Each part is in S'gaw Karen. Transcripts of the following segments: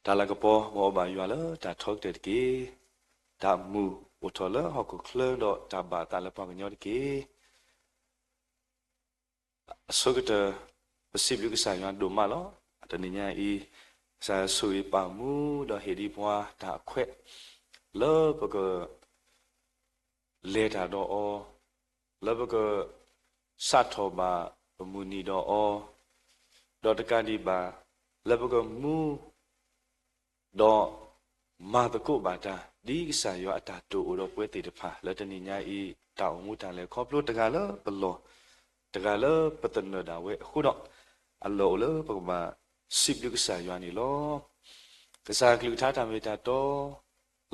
တၢ်လၤကပီၤ မ်အဘၣ်ယွၤလၢတၢ်ထီကတၢၢ်တက့ၢ်. တၢ်မုာ်အိၣ်ထီၣ်လၢဟီၣ်ခိၣ်ချၢ ဒီးတၢ်ဘၣ်အသးလၢပှၤကညီတက့ၢ်. အဆိကတၢၢ် ပစံးဘျုးကစၢ်ယွၤဒိၣ်မးလီၤ. တနံၤညါအံၤ ကစၢ်ယွၤဆိၣ်ဂ့ၤပာ်မူ ဒီးဟ့ၣ်ဒံးပှၤတၢ်အခွဲး လၢပက လဲၤတၢ်ဒီးအီၤ, လၢပက စးထီၣ်ဘၣ်ပမုၢ်နံၤဒီးအီၤ, ဒီးတကးဒံးဘၣ် လၢပကမူ ဒီးမၤသကိးဘၣ်တၢ် ဒ်ကစၢ်ယွၤအတၢ်တိာ်အိၣ်ဒီးပဝဲသ့ၣ်တဖၣ် လၢတနံၤညါအံၤ တၢ်အိၣ်မူတၢ်လဲၤခီဖျိတဂၤလၢပလီၢ်, တဂၤလၢပသနၢၣ်ဒၣ်ဝဲအဃိဒီး အလီၢ်အိၣ်လၢပကဘၣ်စံးဘျုးကစၢ်ယွၤန့ၣ်လီၤ. ကစၢ်အကလုၢ်ကထါတၢ်မ့ၢ်တၢ်တီ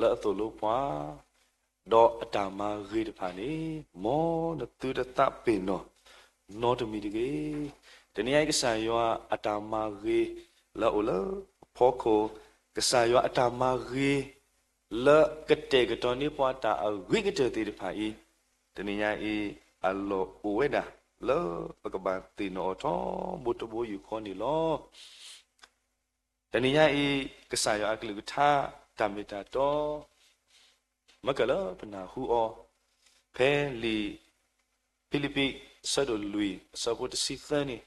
လၢအသိၣ်လိပှၤ ဒီးအတၢ်မၤဂ့ၤတဖၣ်န့ၣ် မ်နသုတသးပ့ၤနီၣ် နီတမံၤတဂ့ၤ. တနံၤအံၤ ကစၢ်ယွၤအတၢ်မၤဂ့ၤလၢအအိၣ်လၢအဖီခိၣ်, ကစၢ်ယွၤအတၢ်မၤဂ့ၤ လၢကတဲာ်ကတီၤန့ၢ်ပှၤတၢ်အဂ့ၤကတၢၢ်သ့ၣ်တဖၣ်အံၤ, တနံၤညါအံၤ အလီၢ်အိၣ်ဝဲဒၣ် လၢပကဘၣ်သ့ၣ်နီၣ်အီၤထီဘိတဘိယူၢ်ဃီန့ၣ်လီၤ. တနံၤညါအံၤ ကစၢ်ယွၤအကလုၢ်ကထါ တၢ်မ့ၢ်တၢ်တီ မ့ၢ်ကလၢပနၢ်ဟူအီၤ, ဖဲလံာ်ဖံလံးပံး အဆၢဒိၣ်လွံၢ် အဆၢဖိတဆံသၢန့ၣ်,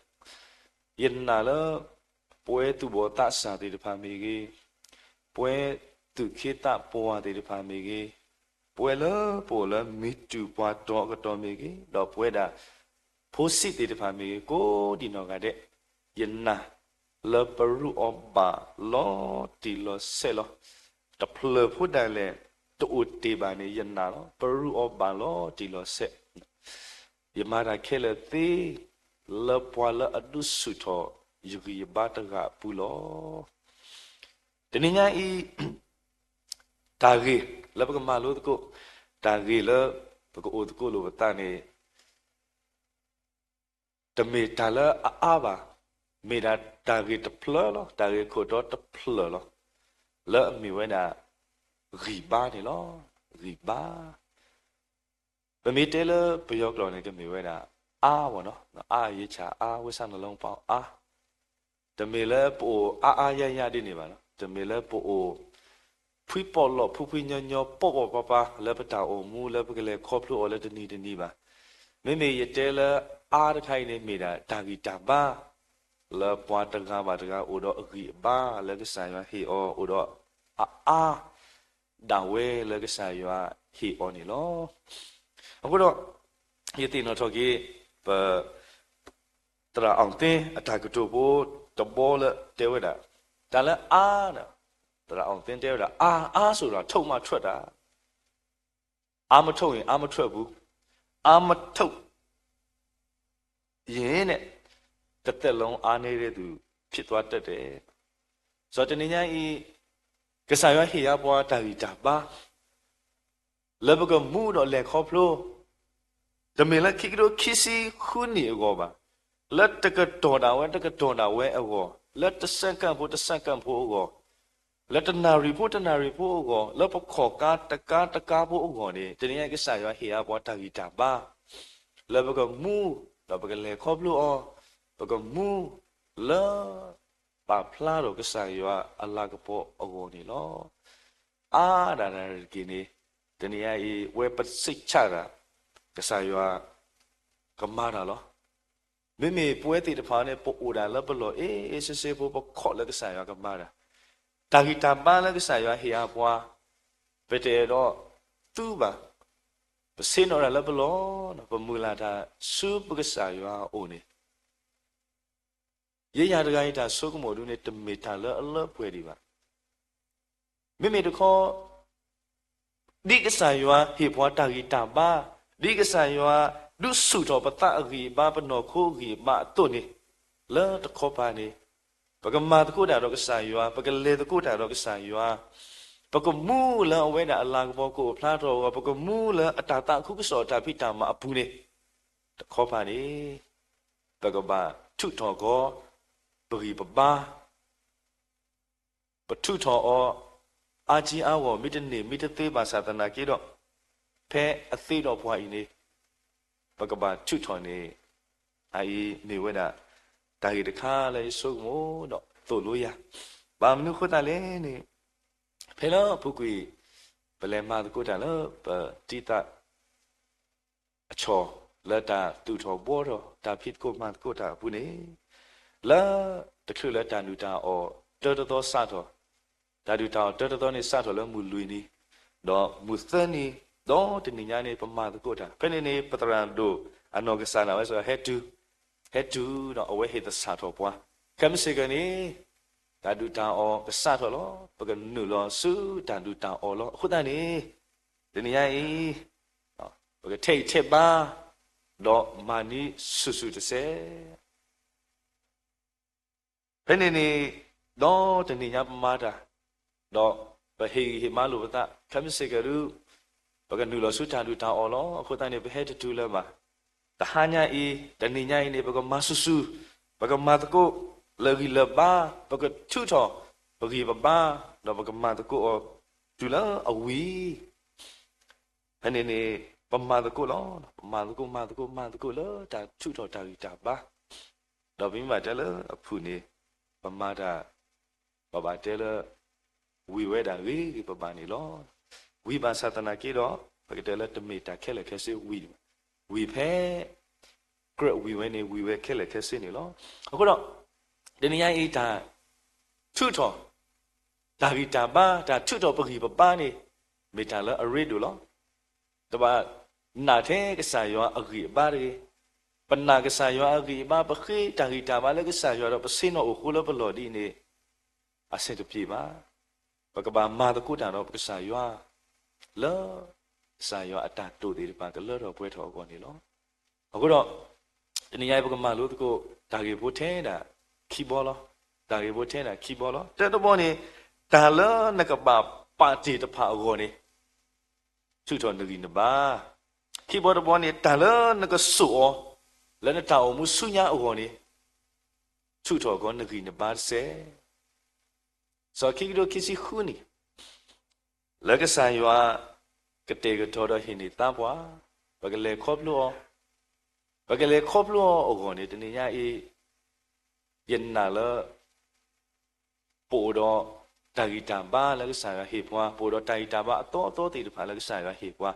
ယနာ်လၢ ပဝဲသူၣ်ဘီၣ်သးစၢ်သ့ၣ်တဖၣ်မ့ၢ်ဂ့ၤ, ပဝဲသူၣ်က့သးပှၢ်သ့ၣ်တဖၣ်မ့ၢ်ဂ့ၤ, ပဝဲလၢပအိၣ်လၢမံၤတူာ်ပှၤတီၤအကတီၢ်မ့ၢ်ဂ့ၤ, ဒီးပဝဲဒၣ် ဖိဆံးသ့ၣ်တဖၣ်မ့ၢ်ဂ့ၤ ကိးဒံးနီၢ်ဂၤဒဲး, ယနာ်လၢပရူးအီၤဘၣ်လီၤတံၢ်လီၤဆဲးလီၤ. တဖျၢၣ်ဖိဒၣ်လဲာ် တအိၣ်တ့ၢ်ဘၣ်န့ၣ် ယနာ်လီၤ. ပရူးအီၤဘၣ်လီၤတံၢ်လီၤဆဲး, ယမၤတၢ်ခဲလၢာ်သ့ လၢပှၤလၢအဒုးဆူၣ်ထီၣ်ယဂံၢ်ယဘါတဂၤအပူၤလီၤ. တနံၤညါအံၤ တၢ်ဂ့ၢ်လၢပကမၤလိသကိး, တၢ်ဂ့ၢ်လၢပကအိၣ်သကိးလိာ်ပသးန့ၣ် တမ့ၢ်တၢ်လၢအအါဘၣ်, မ့ၢ်ဒၣ်တၢ်ဂ့ၢ်တဖျၢၣ်လီၤ, တၢ်ဂ့ၢ်ခိၣ်တီတဖျၢၣ်လီၤ, လၢအမ့ၢ်ဝဲဒၣ် ဂံၢ်ဘါန့ၣ်လီၤ. ဂံၢ်ဘါ ပမ့ၢ်တဲလၢပယီၤကျိာ်န့ၣ် ကမ့ၢ်ဝဲဒၣ် အါ ပေါ့နော်, အါ ရေချမ်း အါ, ဝိဆၣ် နှလုံးပေါင် အါ, တမ့ၢ်လၢပအိၣ်အါအါယၢ်ယၢ်ဒ်န့ၣ်ဘၣ်လီၤ. တမ့ၢ်လၢပအိၣ် ဖှံပီၣ်လီၢ် ဖှံဖှံညီညီ ပီၣ်ပီၣ်ပၤပၤ လၢပတၢ်အိၣ်မူ လၢပကလဲၤခီဖျိအီၤလၢတနံၤတနံၤဘၣ်. မ့မ့ၢ်ယတဲလၢအါတခါအံၤန့ၣ် မ့ၢ်ဒၣ်တၢ်ဂံၢ်တၢ်ဘါ လၢပှၤတဂၤဘၣ်တဂၤအိၣ်ဒီးအဂံၢ်အဘါ လၢကစၢ်ယွၤဟ့ၣ်အီၤ အိၣ်ဒီးအအါ ဒၣ်ဝဲလၢကစၢ်ယွၤဟ့ၣ်အီၤန့ၣ်လီၤ. အဃိဒီး ယသ့ၣ်နီၣ်ထီၣ်က့ၤ ပ သရၣ်အီၣ်သ့ အတၢ်ကတိၤဖိတဘီလၢတဲဝဲဒၣ်, တၢ်လၢအါ, သရၣ်အီၣ်သ့တဲဝဲဒၣ် အား, အားဆိုတာ ထုတ်မှထွက်တာ, အားမထုတ်ရင် အားမထွက်ဘူး, အားမထုတ် ရင်နဲ့ တစ်သက်လုံး အားနည်းတဲ့သူ ဖြစ်သွားတတ်တယ်. ဆိုတော့ တနံၤညါအံၤ ကစၢ်ယွၤဟ့ၣ်ယၤပှၤတၢ်ဂံၢ်တၢ်ဘါ လၢပကမူဒီးလဲၤခီဖျိ, တမ့ၢ်လၢခံကထိခံဆံဃုနံၣ်အဂီၢ်ဘၣ်, လၢတကတီၢ်ဒၣ်ဝဲ တကတီၢ်ဒၣ်ဝဲအဂီၢ်, လၢတစဲးကၣ်ဖိ တစဲးကၣ်ဖိအဂီၢ်, လၢတနၣ်ရံၣ်ဖိ တနၣ်ရံၣ်ဖိအဂီၢ်, လၢပခီၣ်ကါတကါတကါဖိအဂီၢ်န့ၣ် တနံၤညါအံၤ ကစၢ်ယွၤဟ့ၣ်ယၤပှၤတၢ်ဂံၢ်တၢ်ဘါ လၢပကမူ ဒီးပကလဲၤခီဖျိအီၤ, ပကမူလၢ ပာ်ဖျါထီၣ်ကစၢ်ယွၤအလၤကပီၤအဂီၢ်န့ၣ်လီၤ. အါဒၣ်တၢ်တက့ၢ်န့ၣ် တနံၤညါအံၤ ပဝဲပစိတ်ချတၢ် ကစၢ်ယွၤကမၤတၢ်လီၤ. မ့မ့ၢ်ပဝဲသ့ၣ်တဖၣ်န့ၣ် ပအိၣ်ဒၣ်လၢပလီၢ်အ့ၣ်အ့ၣ်စ့စ့ဖိ ပခိးလၢကစၢ်ယွၤကမၤတၢ်, တၢ်ဂံၢ်တၢ်ဘါလၢကစၢ်ယွၤဟ့ၣ်အါပှၤ ပတအဲၣ်ဒိးသူဘၣ်, ပဆ့ၣ်နီၤတၢ်လၢပလီၢ်, ပမုၢ်လၢ်တၢ်ဆူပကစၢ်ယွၤအအိၣ်န့ၣ် ယဲယၤတဂၤအံၤ တၢ်ဆိကမိၣ်ဒုန့ၣ် တမ့ၢ်တၢ်လၢအလၢပှဲၤဒံးဘၣ်. မ့မ့ၢ်တခီ ဒ်ကစၢ်ယွၤဟ့ၣ်ပှၤတၢ်ဂံၢ်တၢ်ဘါ, ဒ်ကစၢ်ယွၤဒုးဆူၣ်ထီၣ်ပသးအဂံၢ်အဘါ ပနီၢ်ခိအဂံၢ်အဘါအသိးန့ၣ်, လၢတခီပၤန့ၣ် ပကမၤသကိးတၢ်ဒီးကစၢ်ယွၤ, ပကလဲၤသကိးတၢ်ဒီးကစၢ်ယွၤ, ပကမူလၢအဝဲဒၣ်အလၤကပီၤကအိၣ်ဖျါထီၣ်အဂီၢ်, ပကမူလၢအတၢ်သးခုကစီၣ်အတၢ်ဖံးတၢ်မၤအပူၤန့ၣ်, တခီပၤန့ၣ် ပကဘၣ်ထုးထီၣ်ကီး ပဂံၢ်ပဘါ ပထုးထီၣ်အီၤ အါကံအါဂီၢ် မ့ၢ်တန့ၢ်မ့ၢ်တသ့ဘၣ်ဆၣ်သနာ်က့ဒီး, ဖဲအသ့ဒီးပှၤအံၤန့ၣ် ပကဘၣ်ထုးထီၣ်န့ၣ် အအံၤမ့ၢ်ဝဲဒၣ် တၢ်ဂ့ၢ်တခါလၢယဆိကမိၣ်ဒီးသိၣ်လိယၤ, ဘၣ်မနုၤအဃိသတးလဲၣ်န့ၣ်, ဖဲလၢအပူၤကွံာ် ပလဲၤမၤသကိးတၢ်လၢပတံၤသကိး အဆီၣ် လၢတၢ်သူၣ်ထီၣ်ဘှီထီၣ် တၢ်ဖံးသကိးမၤသကိးတၢ်အပူၤန့ၣ်, လၢတချုးလၢတၢ်ဒုၣ်တၢ်အီၣ်တၢတသီစးထီၣ်, တၢ်ဒုၣ်တၢ်အီၣ်တၢတသီန့ၣ် စးထီၣ်လၢမုၢ်လွံၢ်နံၤ, ဒီးမုၢ်သၢနံၤ, ဒီးတနံၤညါန့ၣ် ပမၤသကိးတၢ်. ဖဲန့ၣ်န့ၣ် ပသရၣ်ဒိၣ်အနီၢ်ကစၢ်ဒၣ်ဝဲစ့ၢ်ကီး ဟဲတုၤ, ဟဲတုၤဒီးအဝဲဟ့ၣ်သဆၣ်ထီၣ်ပှၤ, ခဲမုၢ်ဆ့ၣ်ကီးန့ၣ် တၢ်ဒုၣ်တၢ်အီၣ်ကစးထီၣ်လီၤ. ပကနုာ်လီၤဆူတၢ်ဒုၣ်တၢ်အီၣ်လီၤ. အဃိသတးန့ၣ် တနံၤညါအံၤ ပကထဲးအံၤထဲးဘါ ဒီးမၤန့ၢ်ဆူၣ်ဆူၣ်တစဲး ဖဲန့ၣ်န့ၣ် ဒီးတနံၤညါပမၤတၢ်, ဒီးပဟ့ၣ်ဂံၢ်ဟ့ၣ်ဘါလိာ်ပသး, ခဲမုၢ်ဆ့ၣ်ကီးဒုး ပကနုာ်လီၤဆူတၢ်ဒုၣ်တၢ်အီၣ်လီၤ. အဃိသတးန့ၣ် ပဟဲတတုၤလၢၤဘၣ်. တဟါညါအံၤ တနံၤညါအံၤန့ၣ် ပကမၤဆူၣ်ဆူၣ်, ပကမၤသကိးလၢဂံၢ်လၢဘါ, ပကထုးထီၣ်ပဂံၢ်ပဘါ, ဒီးပကမၤသကိးအီၤတုၤလၢအဝံၤ ဖဲန့ၣ်န့ၣ် ပမၤသကိးလီၤ. ပမၤသကိး မၤသကိး မၤသကိးလၢတၢ်ထုးထီၣ်တၢ်ဂံၢ်တၢ်ဘါ, ဒီးပမ့ၢ်ဘၣ်တဲလၢအဖုၣ်န့ၣ် ပမၤတၢ် ပဘၣ်တဲလၢ ဝံၤဝဲဒၣ်ဂ့ၤဂ့ၤဘၣ်ဘၣ်န့ၣ်လီၤ. ဝံၤဘၣ်ဆၣ်သနာ်က့ဒီး ပကတဲလၢတမ့ၢ်တၢ်ခဲလၢာ်ခဲဆ့ဝံၤ, ဝံၤဖဲ ကြၢးဝံၤဝဲန့ၣ် ဝံၤဝဲခဲလၢာ်ခဲဆ့န့ၣ်လီၤ. အဃိဒီး တနံၤညါအံၤ တၢ်ထုးထီၣ် တၢ်ဂံၢ်တၢ်ဘါ, တၢ်ထုးထီၣ်ပဂံၢ်ပဘါန့ၣ် မ့ၢ်တၢ်လၢအရ့ဒိၣ်လီၤ. တဘၣ်နာ်ထဲကစၢ်ယွၤအဂံၢ်အဘါတဂ့ၤ. ပနာ်ကစၢ်ယွၤအဂံၢ်အဘါ, ပဃ့တၢ်ဂံၢ်တၢ်ဘါလၢကစၢ်ယွၤဒီး ပဆ့ၣ်နီၤအိၣ်ဃိလၢပလီၢ်ဒ်အံၤန့ၣ် အဆင်တပြေဘၣ်. ပကဘၣ်မၤသကိးတၢ်ဒီးပကစၢ်ယွၤ လၢ ကစၢ်ယွၤအတၢ်တိာ်သ့ၣ်တဖၣ်ကလၢထီၣ်ပှဲၤထီၣ်အဂီၢ်န့ၣ်လီၤ. အဃိဒီး တနံၤညါအံၤ ပကမၤလိသကိး တၢ်ဂ့ၢ်ဖိထဲဒၣ်ခံဘီလီၤ. တၢ်ဂ့ၢ်ဖိထဲဒၣ်ခံဘီလီၤ. တၢတဘီန့ၣ် တၢ်လၢနကဘၣ်ပာ်တ့ၢ်တဖၣ်အဂီၢ်န့ၣ် ထုးထီၣ်နဂံၢ်နဘါ. ခံဘီတဘီန့ၣ် တၢ်လၢနကစိာ်အီၤ လၢနတၢ်အိၣ်မူဆူညါအဂီၢ်န့ၣ် ထုးထီၣ်ကီးနဂံၢ်နဘါတစဲး. စီၤခံကထိခံဆံဃုန့ၣ် လၢကစၢ်ယွၤ ကတဲာ်ကတီၤဒီးဟ့ၣ်န့ၢ်သါပှၤ, ပကလဲၤခီဖျိအီၤ, ပကလဲၤခီဖျိအီၤအဂီၢ်န့ၣ် တနံၤညါအံၤ ယနာ်လၢ ပအိၣ်ဒီးတၢ်ဂံၢ်တၢ်ဘါလၢကစၢ်ယွၤဟ့ၣ်ပှၤ, ပအိၣ်ဒီးတၢ်ဂံၢ်တၢ်ဘါအသီအသီသ့ၣ်တဖၣ်လၢကစၢ်ယွၤဟ့ၣ်ပှၤ.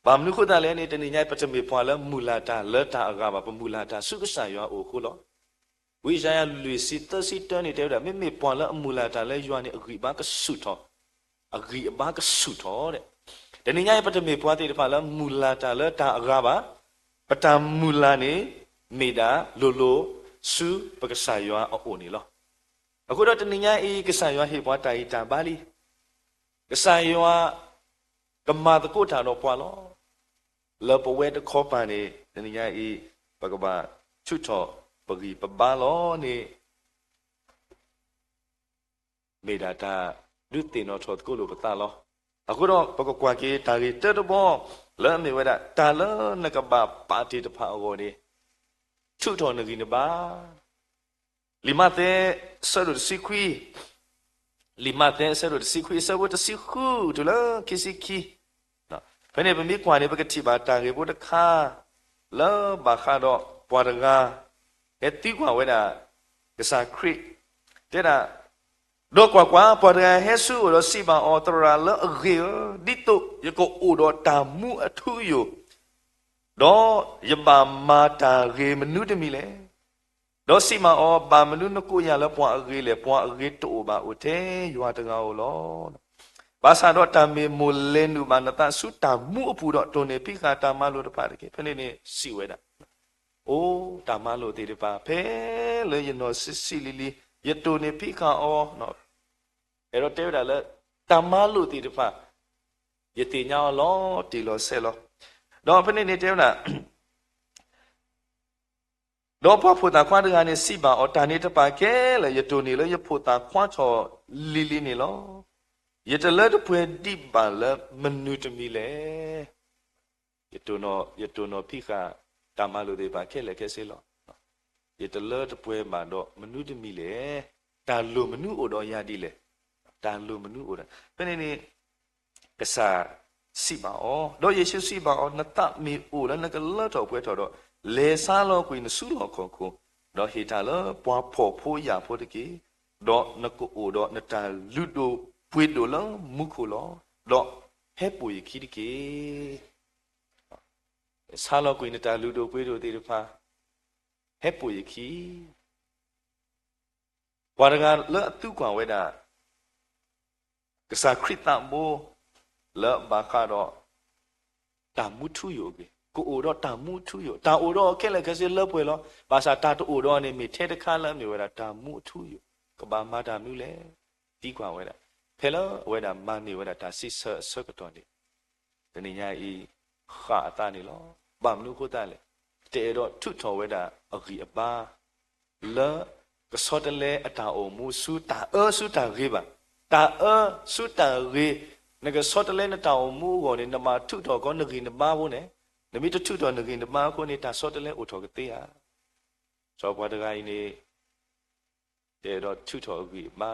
ဘၣ်မနုၤအဃိသတးလဲၣ်န့ၣ် တနံၤညါအံၤ ပတမ့ၢ်ပှၤလၢမုၢ်လၢ်တၢ်လၢတၢ်အဂၤဘၣ်, ပမုၢ်လၢ်တၢ်ဆူကစၢ်ယွၤအအိၣ်အဃိလီၤ. ဝံယၡါယၤလွံၢ်ဆံသၢဆံတၢန့ၣ် တဲဝဲဒၣ် မ့မ့ၢ်ပှၤလၢအမုၢ်လၢ်တၢ်လၢယွၤန့ၣ် အဂံၢ်ဘါကဆူၣ်ထီၣ်, အဂံၢ်အဘါကဆူၣ်ထီၣ်ဒဲး. တနံၤညါအံၤ ပတမ့ၢ်ပှၤသ့ၣ်တဖၣ်လၢမုၢ်လၢ်တၢ်လၢတၢ်အဂၤဘၣ်, ပတၢ်မုၢ်လၢ်န့ၣ် မ့ၢ်ဒၣ်လိၤလိၤဆူပကစၢ်ယွၤအအိၣ်န့ၣ်လီၤ. အဃိဒီးတနံၤညါအံၤ ကစၢ်ယွၤဟ့ၣ်ပှၤတၢ်ဂံၢ်တၢ်ဘါလံ. ကစၢ်ယွၤကမၤသကိးတၢ်ဒီးပှၤလီၤ. လၢပဝဲတခီပၤန့ၣ် တနံၤညါအံၤ ပကဘၣ်ထုးထီၣ်ပဂံၢ်ပဘါလီၤန့ၣ် မ့ၢ်ဒၣ်တၢ်ဒုးသ့ၣ်နီၣ်ထီၣ်သကိးလိာ်ပသးလီၤ. အဃိဒီး ပကကွၢ်က့ၤတၢ်ဂ့ၢ်တၢတဘီ လၢအမ့ၢ်ဝဲဒၣ် တၢ်လၢနကဘၣ်ပာ်တ့ၢ်တဖၣ်အဂီၢ်န့ၣ် ထုးထီၣ်နဂံၢ်နဘါ လံာ်မးသဲ အဆၢဒိၣ်တဆံခွံ, လံာ်မးသဲ အဆၢဒိၣ်တဆံခွံ အဆၢဖိတဆံဃု တုၤလၢခံဆံခံ, ဖဲန့ၣ်ပမ့ၢ်ကွၢ်န့ၣ် ပကထံၣ်ဘၣ်တၢ်ဂ့ၢ်ဖိတခါ လၢဘၣ်ဃးဒီးပှၤတဂၤ ဟဲသံကွၢ်ဝဲဒၣ် ကစၢ်ခရံာ်, တဲဒၣ်, ဒီးကွၢ်ကွၢ်, ပှၤတဂၤဟဲဆူအအိၣ်ဒီးစံးဘၣ်အီၤ, သရၣ်လၢအဂ့ၤဧၢ, ဒ်သိးယကအိၣ်ဒီးတၢ်မူအထူအယိာ်, ဒီးယဘၣ်မၤတၢ်ဂ့ၤမနုၤတမံၤလဲၣ်. ဒီးစံးဘၣ်အီၤ, ဘၣ်မနုၤနကိးယၤလၢပှၤအဂ့ၤလဲၣ်, ပှၤအဂ့ၤတအိၣ်ဘၣ်အိၣ်ထဲယွၤတဂၤဧိၤလီၤ. ဘၣ်ဆၣ်ဒီးတၢ်မ့ၢ်မိၢ်လဲၤနုာ်ဘၣ်နသးဆူတၢ်မူအပူၤဒီး တိၢ်န့ၢ်ဖံးဃာ်တၢ်မၤလိာ်တဖၣ်တက့ၢ်. ဖဲန့ၣ်န့ၣ်စံးဝဲဒၣ်, အိ, တၢ်မၤလိာ်သ့ၣ်တဖၣ် ဖဲလၢယနီၢ်ဆံးဆံးလံၤလံၤ ယတိၢ်န့ၢ်ဖံးဃာ်အီၤ, အဲၣ်ဒိးတဲဝဲဒၣ်လၢ တၢ်မၤလိာ်သ့ၣ်တဖၣ် ယသ့ၣ်ညါအီၤလီၤတံၢ်လီၤဆဲးလီၤ. ဒီးဖဲန့ၣ်န့ၣ်တဲဝဲဒၣ် ဒီးပှၤဖိသၣ်ခွါတဂၤန့ၣ်စံးဘၣ်အီၤ, တၢ်န့ၣ်တဖၣ်ခဲလၢာ် ယတိၢ်န့ၢ်လၢယဖိသၣ်ခွါထီၣ်လံၤလံၤန့ၣ်လီၤ. ယတလၢတပှဲၤဒံးဘၣ်လၢမနုၤတမံၤလဲၣ်. ယတိၢ်နီၣ်, ယတိၢ်နီၣ်ဖံးဃာ် တၢ်မၤလိာ်သ့ၣ်တဖၣ်ခဲလၢာ်ခဲဆ့လီၤ. ယတလၢတပှဲၤဘၣ်ဒီးမနုၤတမံၤလဲၣ်. တၢ်လိၣ်မနုၤအိၣ်ဒီးယၤဒ်လဲၣ်. တၢ်လိၣ်မနုၤအိၣ်ဒီး, ဖဲန့ၣ်န့ၣ် ကစၢ်စံးဘၣ်အီၤ, ဒီးယ့ၣ်ၡူးစံးဘၣ်အီၤ, နသးမ့ၢ်အိၣ်လၢနကလၢထီၣ်ပှဲၤထီၣ်ဒီး, လဲၤဆါလီၤကွံာ်နစုလီၢ်ခီၣ်ခိၣ်, ဒီးဟ့ၣ်တၢ်လၢပှၤဖှီၣ်ဖိယာ်ဖိတက့ၢ်. ဒီးနကအိၣ်ဒီးနတၢ်လုၢ်ဒိၣ်ပှ့ၤဒိၣ်လၢမူခိၣ်လီၤ. ဒီးဟဲပိာ်ယခံတက့ၢ်. ဆါလီၤကွံာ်နတၢ်လုၢ်ဒိၣ်ပှ့ၤဒိၣ်သ့ၣ်တဖၣ်, ဟဲပိာ်ယခံ ပှၤတဂၤလၢအသံကွၢ်ဝဲဒၣ် ကစၢ်ခရံာ်သးဘိ လၢဘၣ်ဃးဒီး တၢ်မူထူယိာ်အဂ့ၢ်, ကအိၣ်ဒီးတၢ်မူထူယိာ်, တၢ်အိၣ်ဒီးအီၤခဲလၢာ်ခဲဆ့လၢပှဲၤလီၤ. ဘၣ်ဆၣ်တၢ်တအိၣ်ဒီးအီၤန့ၣ် မ့ၢ်ထဲတခါလၢအမ့ၢ်ဝဲဒၣ်တၢ်မူအထူယိာ်, ကဘၣ်မၤတၢ်မနုၤလဲၣ်, သံကွၢ်ဝဲဒၣ်. ဖဲလၢအဝဲဒၣ်မၤန့ၢ်ဝဲဒၣ်တၢ်စံးဆၢအဆၢကတီၢ်န့ၣ် တနံၤညါအံၤ ဃၣ်အသးန့ၣ်လီၤ. ဘၣ်မနုၤအဃိသတးလဲၣ်, တအဲၣ်ဒိးထုးထီၣ်ဝဲဒၣ်အဂံၢ်အဘါ လၢကဆီတလဲအတၢ်အိၣ်မူဆူတၢ်အၢဆူတၢ်ဂ့ၤဘၣ်. တၢ်အၢဆူတၢ်ဂ့ၤ, နကဆီတလဲနတၢ်အိၣ်မူအဂီၢ်န့ၣ် နမၤထုးထီၣ်ကီးနဂံၢ်နဘါဖိန့ၣ်, နမ့ၢ်တထုးထီၣ်နဂံၢ်နဘါအဃိန့ၣ် တၢ်ဆီတလဲအိၣ်ထီၣ်ကသ့ဧါ. စီၤပှၤတဂၤအံၤန့ၣ် တအဲၣ်ဒိးထုးထီၣ်အဂံၢ်အဘါ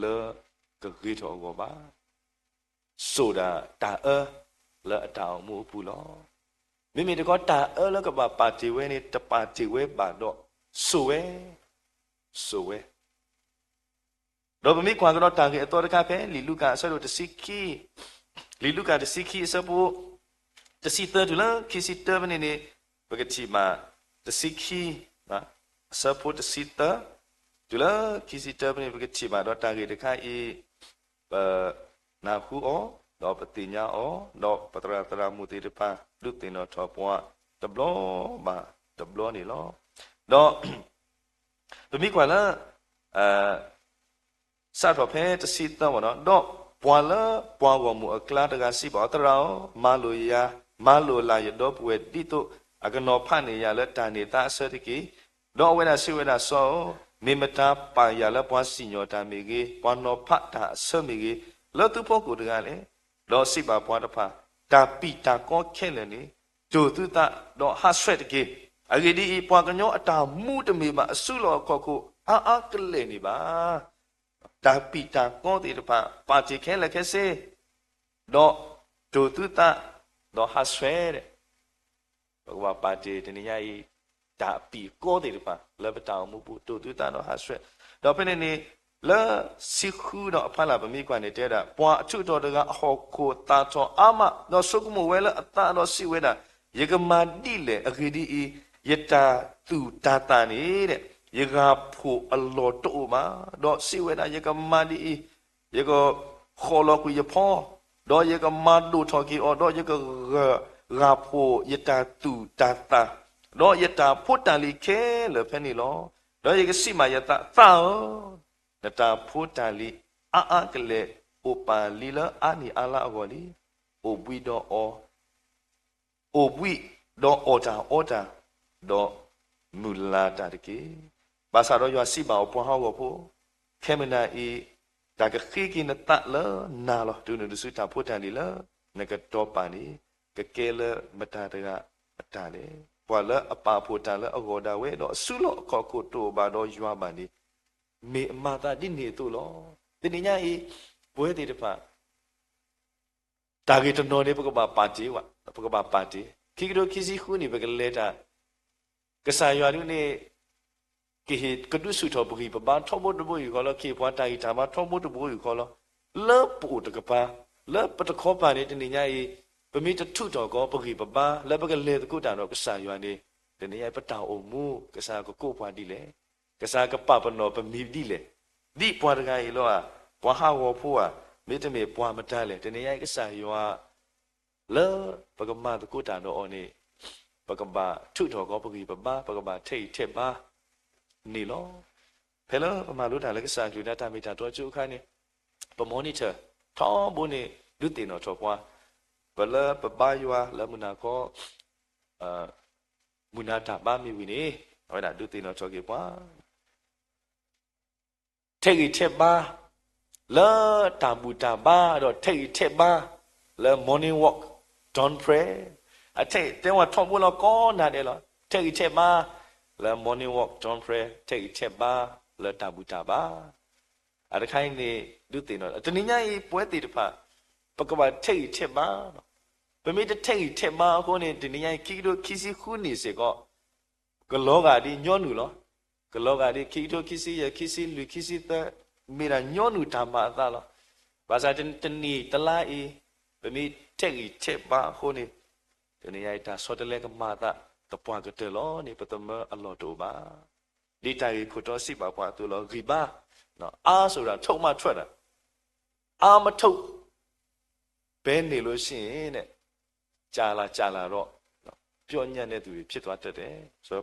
လၢကဂ့ၤထီၣ်အဂီၢ်ဘၣ်. စိာ်ဒၣ်တၢ်အၢလၢအတၢ်အိၣ်မူအပူၤလီၤ. မ့မ့ၢ်တခီတၢ်အၢလၢကဘၣ်ပာ်တ့ၢ်ဝဲန့ၣ် တပာ်တ့ၢ်ဝဲဘၣ်ဒီး စိာ်ဝဲ, စိာ်ဝဲ ဒီးပမ့ၢ်ကွၢ်ကဒီးတၢ်ဂ့ၢ်အသီတခါဖဲ လံာ်လူၤကၣ်အဆၢဒိၣ်တဆံခံ, လံာ်လူၤကၣ်တဆံခံအဆၢဖိ တဆံသၢတုၤလၢခံဆံတၢဖဲန့ၣ်န့ၣ်, ပကထံၣ်ဘၣ်တဆံခံ, အဆၢဖိတဆံသၢ တုၤလၢခံဆံတၢဖဲန့ၣ် ပကထံၣ်ဘၣ်ဒီးတၢ်ဂ့ၢ်တခါအံၤ, ပနၢ်ဟူအီၤ, ဒီးပသ့ၣ်ညါအီၤ, ဒီးပသရၣ်သရၣ်မုၣ်သ့ၣ်တဖၣ် ဒုးသ့ၣ်နီၣ်ထီၣ်ပှၤတဘျီဘၣ်တဘျီန့ၣ်လီၤ. ဒီး ပမ့ၢ်ကွၢ်လၢ စးထီၣ်ဖဲတဆံသၢမ့ၢ်နီၤ, ဒီးပှၤလၢပှၤဂီၢ်မုၢ်အကျါတဂၤစံးဘၣ်အီၤ, သရၣ်ဧၢ, မၤလိာ်ယၤ, မၤလိာ်လၢ်ယဒီပုၢ်ဝဲၢ် ဒ်သိးအကနီၤဖးန့ၢ်ယၤလၢတၢ်န့ၢ်သါအဆၢတက့ၢ်. ဒီးအဝဲဒၣ်စံးဝဲဒၣ်, စီၤဧၢ, မ့ၢ်မတၤပာ်ယၤလၢပှၤစံၣ်ညီၣ်တၢ်မ့ၢ်ဂ့ၤ, ပှၤနီၤဖးတၢ်အဆၢမ့ၢ်ဂ့ၤ, လၢသုဖီခိၣ်တဂၤလဲၣ်. ဒီးစံးဘၣ်ပှၤတဖၣ်, တၢ်ပံာ်တၢ်ကီခဲလၢာ်န့ၣ် တိၢ်သုသး, ဒီးဟးဆှဲးတက့ၢ်. အဂ့ၢ်ဒ်အံၤ, ပှၤကညီအတၢ်မူတမ့ၢ်ဘၣ်အစုလီၢ်အခီၣ်ခိၣ်အါအါကလဲာ်န့ၣ်ဘၣ်. တၢ်ပံာ်တၢ်ကီသ့ၣ်တဖၣ် ပာ်တ့ၢ်ခဲလၢာ်ခဲဆ့, ဒီးတိၢ်သုသး, ဒီးဟးဆှဲးဒဲး ပကဘၣ်ပာ်တ့ၢ်တနံၤညါအံၤ တၢ်အပံာ်အကီသ့ၣ်တဖၣ် လၢပတၢ်အိၣ်မူပူၤ တိၢ်သုသးဒီးဟးဆှဲး, ဒီးဖဲန့ၣ်န့ၣ် လၢဆံဃုဒီးအဖီလာ် ပမ့ၢ်ကွၢ်န့ၣ်တဲဒၣ်, ပှၤအဆၢကတီၢ်တဂၤအဟီၣ်ခိၣ်သၣ်ထီၣ်အါမး, ဒီးဆိကမိၣ်ဝဲလၢအသးဒီးစံးဝဲဒၣ်, ယကမၤဒ်လဲၣ်, အဂ့ၢ်ဒ်အံၤ, ယတၢ်သူၣ်တၢ်သၣ်န့ၣ် ယဂၤဖှိၣ်အလီၢ်တအိၣ်ဘၣ်, ဒီးစံးဝဲဒၣ်, ယကမၤဒ်အံၤ, ယကဃီၣ်လီၤကွံာ်ယဖီ, ဒီးယကမၤဒိၣ်ထီၣ်က့ၤအီၤ, ဒီးယကဂၤဖှိၣ်ယတၢ်သူၣ်တၢ်သၣ်, ဒီးယတၢ်ဖိတၢ်လံၤခဲလၢာ်ဖဲန့ၣ်လီၤ. ဒီးယကစံးဘၣ်ယသး, သးဧၢ, နတၢ်ဖိတၢ်လံၤအါအါကလဲာ် အိၣ်ပာ်လံလၢအါနံၣ်အါလါအဂီၢ်လံ. အိၣ်ဘှံးဒီးအီၣ် အိၣ်ဘှံးဒီးအီၣ်တၢ်အီတၢ်, ဒီးမုၢ်လၢ်တၢ်တက့ၢ်. ဘၣ်ဆၣ်ဒီးယွၤစံးဘၣ်အီၤ, ပှၤဟးဂီၤဖိ, ခဲမုၢ်နၤအံၤ တၢ်ကဃ့က့ၤနသးလၢနၤလီၤ. တုၤနုၤတစုတၢ်ဖိတၢ်လံၤလၢနကတီၤပာ်န့ၣ် ကကဲလၢမတၤတဂၤအတၢ်လဲၣ်. ပှၤလၢအပာ်ဖှိၣ်တၢ်လၢအဂီၢ်ဒၣ်ဝဲ ဒီးအစုလီၢ်အခီၣ်ခိၣ်တအိၣ်ဘၣ်ဒီးယွၤဘၣ်န့ၣ် မ့ၢ်အမၤသးဒ်န့ၣ်အသိးလီၤ. တနံၤညါအံၤ ပဝဲသ့ၣ်တဖၣ် တၢ်ဂ့ၢ်တနီၤန့ၣ် ပကဘၣ်ပာ်တ့ၢ်ဝဲ, ပကဘၣ်ပာ်တ့ၢ်. ခံကထိခံဆံဃုနံၣ် ပကလဲၤတၢ်, ကစၢ်ယွၤဒုန့ၣ် ကဟ့ၣ်ကဒုးဆူၣ်ထီၣ်ပဂံၢ်ပဘါထီဘိတဘိယူၢ်ဃီလီၤ. ကဟ့ၣ်ပှၤတၢ်ဂံၢ်တၢ်ဘါထီဘိတဘိယူၢ်ဃီလီၤ. လၢပအိၣ်တကပၤ, လၢပတခီပၤန့ၣ် တနံၤညါအံၤ ပမ့ၢ်တထုးထီၣ်ကီးပဂံၢ်ပဘါ လၢပကလဲၤသကိးတၢ်ဒီးကစၢ်ယွၤန့ၣ် တနံၤညါအံၤ ပတၢ်အိၣ်မူ ကစၢ်ကကိးပှၤဒ်လဲၣ်. ကစၢ်ကပာ်ပနီၣ်ပမံၤဒ်လဲၣ်. ဒ်ပှၤတဂၤအံၤလီၤဧါ, ပှၤဟးဂီၤဖိဧါ, မ့တမ့ၢ်ပှၤမတၤလဲၣ်. တနံၤညါအံၤ ကစၢ်ယွၤ လၢပကမၤသကိးတၢ်ဒီးအီၤန့ၣ် ပကဘၣ်ထုးထီၣ်ကီးပဂံၢ်ပဘါ, ပကဘၣ်ထဲးဂံၢ်ထဲးဘါန့ၣ်လီၤ. ဖဲလၢပမၤလိတၢ်လၢကစၢ်အကလုၢ်ဒီးတၢ်မ့ၢ်တၢ်တီကၠိအခါန့ၣ် ပ monitor ထီဘိန့ၣ် ဒုးသ့ၣ်နီၣ်ထီၣ်ပှၤ, ပလၢပဘါယွၤလၢမုၢ်နၤခီ မုၢ်နၤတၢ်ဘါမ့ၢ်ဝံၤန့ၣ် အဝဲဒၣ်ဒုးသ့ၣ်နီၣ်ထီၣ်က့ၤပှၤ ထဲးဂံၢ်ထဲးဘါ လၢတၢ်ဘူၣ်တၢ်ဘါ ဒီးထဲးဂံၢ်ထဲးဘါ လၢ morning walk dawn prayer အထဲးတဲဝဲထီဘိလီၤ ကိးနၤဒဲးလီၤ. ထဲးဂံၢ်ထဲးဘါ လၢ morning walk dawn prayer ထဲးဂံၢ်ထဲးဘါ လၢတၢ်ဘူၣ်တၢ်ဘါ အတခါအံၤန့ၣ် ဒုးသ့ၣ်နီၣ် တနံၤညါအံၤ ပဝဲသ့ၣ်တဖၣ် ပကဘၣ်ထဲးဂံၢ်ထဲးဘါ ပမ့ၢ်တထဲးဂံၢ်ထဲးဘါအဃိန့ၣ် တနံၤညါအံၤ ခံကထိခံဆံဃုနံၣ်စ့ၢ်ကီး ကလီၤဂာ်ဒ်ညီနုၢ်လီၤ. ကလီၤဂာ်ဒ်ခံကထိခံဆံယဲၢ် ခံဆံလွံၢ် ခံဆံသၢ, မ့ၢ်ဒၣ်ညီနုၢ်တၢ်မၤအသးလီၤ. ဘၣ်ဆၣ်တနံၣ်တလါအံၤ, ပမ့ၢ်ထဲးဂံၢ်ထဲးဘါအဃိန့ၣ်, တနံၤညါအံၤတၢ်ဆီတလဲကမၤအသးသပှၢ်ကတၢၢ်လီၤန့ၣ် ပသမၢအလီၢ်တအိၣ်ဘၣ်. ဒ်တၢ်ဂ့ၢ်ခိၣ်တီစံးဘၣ်ပှၤအသိးလီၤ, ဂံၢ်ဘါ, အါဆိုတာထုတ်မှထွက်တာ, အါမထုတ် ပဲန့ၣ်လိၤဆ့ၣ်န့ၣ်, ကၢ်လၢ်ကၢ်လၢ်ဒီး, ပျီညါနဲသူတွေဖြစ်သွားတတ်တယ်.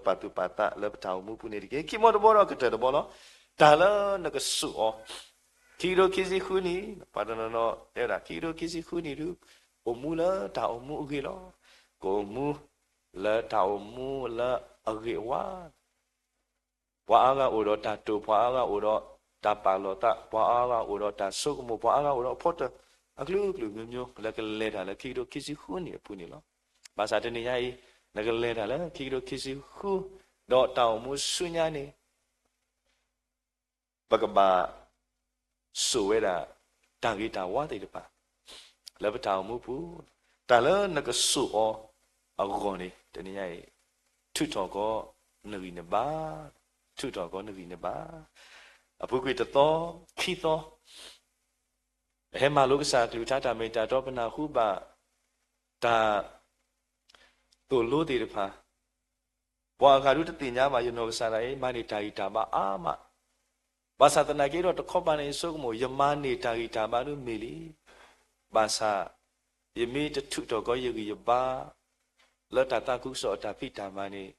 ပာ်သူၣ်ပာ်သးလၢပတၢ်အိၣ်မူပူၤန့ၣ်တက့ၢ်. ခံမီတဘီဒီးကတၢၢ်တဘီလီၤ. တၢ်လၢနကစိာ်အီၤ, ခံကထိခံဆံဃုနံၣ်, ပှၤတနီၤနီၤတဲဝဲဒၣ် ခံကထိခံဆံဃုနံၣ်ဒုး, အိၣ်မူလၢတၢ်အိၣ်မူအဂ့ၢ်လီၤ. ကအိၣ်မူလၢတၢ်အိၣ်မူလၢအဂ့ၤအဝါ ပှၤအါဂၤအိၣ်ဒီးတၢ်တိာ်, ပှၤအါဂၤအိၣ်ဒီးတၢ်ပာ်လီၤသး, ပှၤအါဂၤအိၣ်ဒီးတၢ်ဆိကမိၣ်, ပှၤအါဂၤအိၣ်ဒီးအဖီတၢၣ်, အကလုာ်ကလုာ်မျိုးမျိုး လၢကလဲၤတၢ်လၢခံကထိခံဆံဃုနံၣ်အပူၤန့ၣ်လီၤ. ဘၣ်ဆၣ်တနံၤညါအံၤ, နကလဲၤတၢ်လၢခံကထိခံဆံဃု, ဒီးတၢ်အိၣ်မူဆူညါန့ၣ် ပကဘၣ်စိာ်ဝဲဒၣ် တၢ်ဂ့ၤတၢ်ဝါသ့ၣ်တဖၣ် လၢပတၢ်အိၣ်မူပူၤ, တၢ်လၢနကစိာ်အီၤအဂီၢ်န့ၣ် တနံၤညါအံၤ ထုးထီၣ်ကီးနဂံၢ်နဘါ, ထုးထီၣ်ကီးနဂံၢ်နဘါ. အပူၤကွံာ်တသီ, ခံသီ, ပဟဲမၤလိကစၢ်အကလုၢ်ကထါတၢ်မ့ၢ်တၢ်တီ ပနၢ်ဟူဘၣ် တၢ်သိၣ်လိသ့ၣ်တဖၣ် ပှၤအဂၤဒုးတသ့ၣ်ညါဘၣ် ယနီၢ်ကစၢ်ဒၣ်အံၤ မၤန့ၢ်တၢ်ဂံၢ်တၢ်ဘါအါမး, ဘၣ်ဆၣ်သနာ်က့ဒီးတခီပၤန့ၣ် ယဆိကမိၣ် ယမၤန့ၢ်တၢ်ဂံၢ်တၢ်ဘါဒုးမ့ၢ်လံ, ဘၣ်ဆၣ် ယမ့ၢ်တထုးထီၣ်ကီးယဂံၢ်ယဘါ လၢတၢ်သးခုကစီၣ်အတၢ်ဖံးတၢ်မၤန့ၣ်